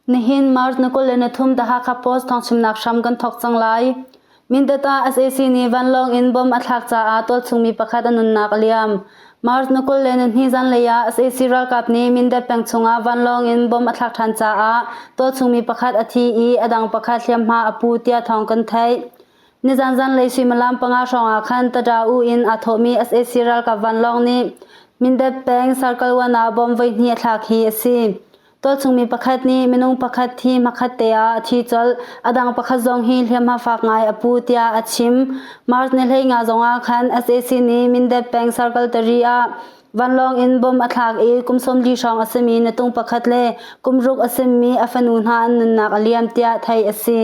Nihin March ni 23 The Hakha Post thawngchimnak hram kan thawk cang lai. Mindat ah sac nih vanlawng in bomb a thlak caah tualchungmi pakhat a nunnak a liam. March ni 22 zanlei ah sac ralkap nih Mindat peng chungah vanlawng in bomb a thlak ṭhan caah tualchungmi pakhat a thi i a dang pakhat hliamhma a pu tiah thawng kan theih. Nizan zanlei suimilam panga hrawng ah khan Tada-u in aa thawhmi sac ralkap vanlawng nih Mindat peng Circle 1 ah bomb voihnih a thlak hi a si. Tualchungmi pakhat nih minung pakhat thi hmakhat te ah a thi colh. A dang pakhat zong hi hliamhma fak ngai a pu tiah a chim. March ni 15 zong ah khan sac nih Mindat peng Circle Tari ah vanlawng in bomb a thlak i kum 40 hrawng a simi natung pakhat le kum ruk a simi a fanu hna an nunnak a liam tiah theih a si.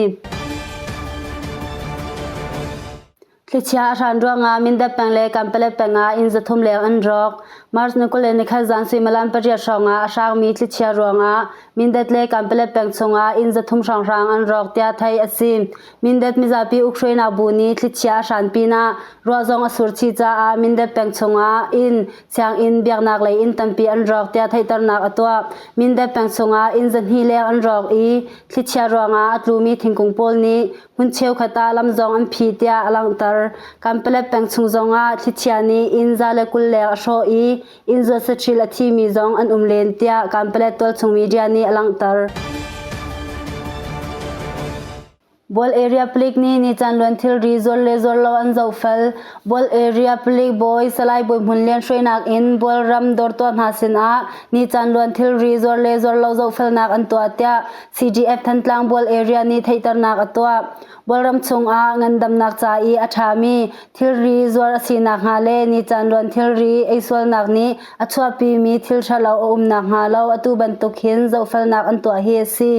Thlichia a hran ruangah Mindat peng le Kanpalet peng ah inn 300 leng an rawk. March ni 21 zan suimilam pariat hrawngah a hrangmi thlichia ruangah Mindat le Kanpalet peng chungah inn 300 hrawnghrang an rawk tiah theih a si. Mindat mizapi ukhruainak bu nih thlichia a hran pinah ruah zong a sur chih caah Mindat peng chungah inn, sianginn, biaknak lei inn tampi an rawk tiah theihternak a tuah. Mindat peng chungah inn 200 leng an rawk i thlichia ruangah a tlumi thingkung pawl nih Hmun cheukhat ah lam zong an phih tiah a langhter. Kanpalet peng chung zongah thlichia nih inn 120 leng a hrawh i inn zuat saṭhil a thimi zong an um len tiah Kanpalet tualchung media nih a langhter. Bual Area Palik nih nican luan thilri zuar le zuar lo an zohfel. Bual Area Palik bawi Salai Bawi Hmun Lian hruainak in Bual ram dawrtuah hna sinah nican luan thilri zuar le zuar lo zohfelnak an tuah tiah CDF Thantlang Bual Area nih theihternak a tuah. Bualram chungah ngandamnak ca i a ṭhami thilri zuar a si nakhnga le nican luan thilri eisualnak nih a chuahpimi thil ṭhalo a um nakhnga lo atu bantuk hin zohfelnak an tuah hi a si.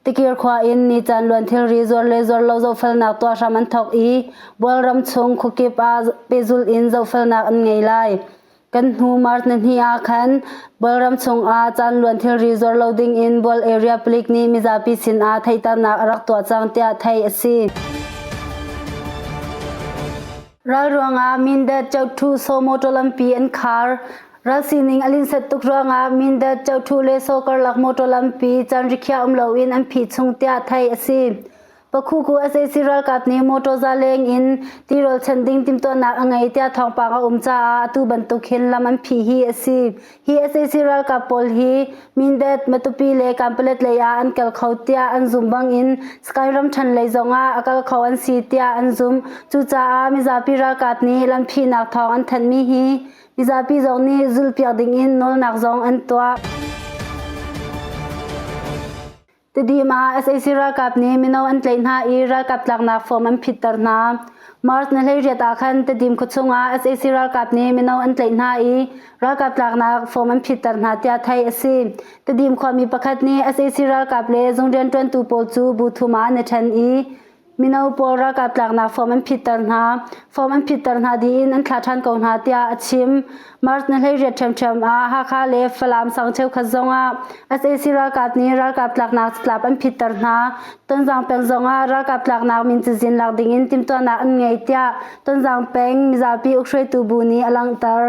Tikir khua in nican luan thilri zuar le zuar lo zohfelnak tuah hram an thawk i Bualram chung khuakip ah pehzulh in zohfelnak an ngei lai. Kan hnu March ni hnih ah khan Bualram chungah caan luan thilri zuar lo ding in Bual Area Palik nih mizapi sinah theihternak a rak tuah cang tiah theih a si. Ral ruangah Mindat Chothu Saw motor lampi an khar. Ral sining a linset tuk ruangah Mindat Chothu le Saw karlak motor lampi caan rikhiah um loin an phih chung tiah theih a si. Pakhuku sac ralkap nih motor zaleng in tirawl chanh ding timhtuahnak a ngei tiah thawngpang a um caah atu bantuk hin lam an phih hi a si. Hi sac ralkap pawl hi Mindat, Matupi le Kanpalet lei ah an kal kho tiah an zum bangin Sky ramṭhen lei zongah a kal kho an si tiah an zumh. Cucaah mizapi ralkap nih lamphihnak thawng an thanhmi hi mizapi zong nih zulhpiak dingin nawlnak zong an tuah. Tidim ah sac ralkap nih mino an tlaih hna i ralkap tlaknak form an phitter hna. March ni 18 ah khan Tedim khuachung ah sac ralkap nih mino an tlaih hna i ralkap tlaknak form an phitter hna tiah theih a si. Tedim khuami pakhat nih sac ralkap le zung rianṭuantu pawl cu bu thum ah an i ṭhen i Mino pawl ralkap tlaknak form an phitter hna. Form an phitter hna dih in an thlah ṭhan ko hna tiah a chim. March ni 18 ṭhiamṭhiam ah Hakha le Falam sang cheukhat zongah sac ralkap nih ralkap tlaknak catlap an phitter hna. Tonzang peng zongah ralkap tlaknak min cazin lak dingin timhtuahnak an ngei tiah Tonzang peng mizapi ukhruaitu bu nih a langhter.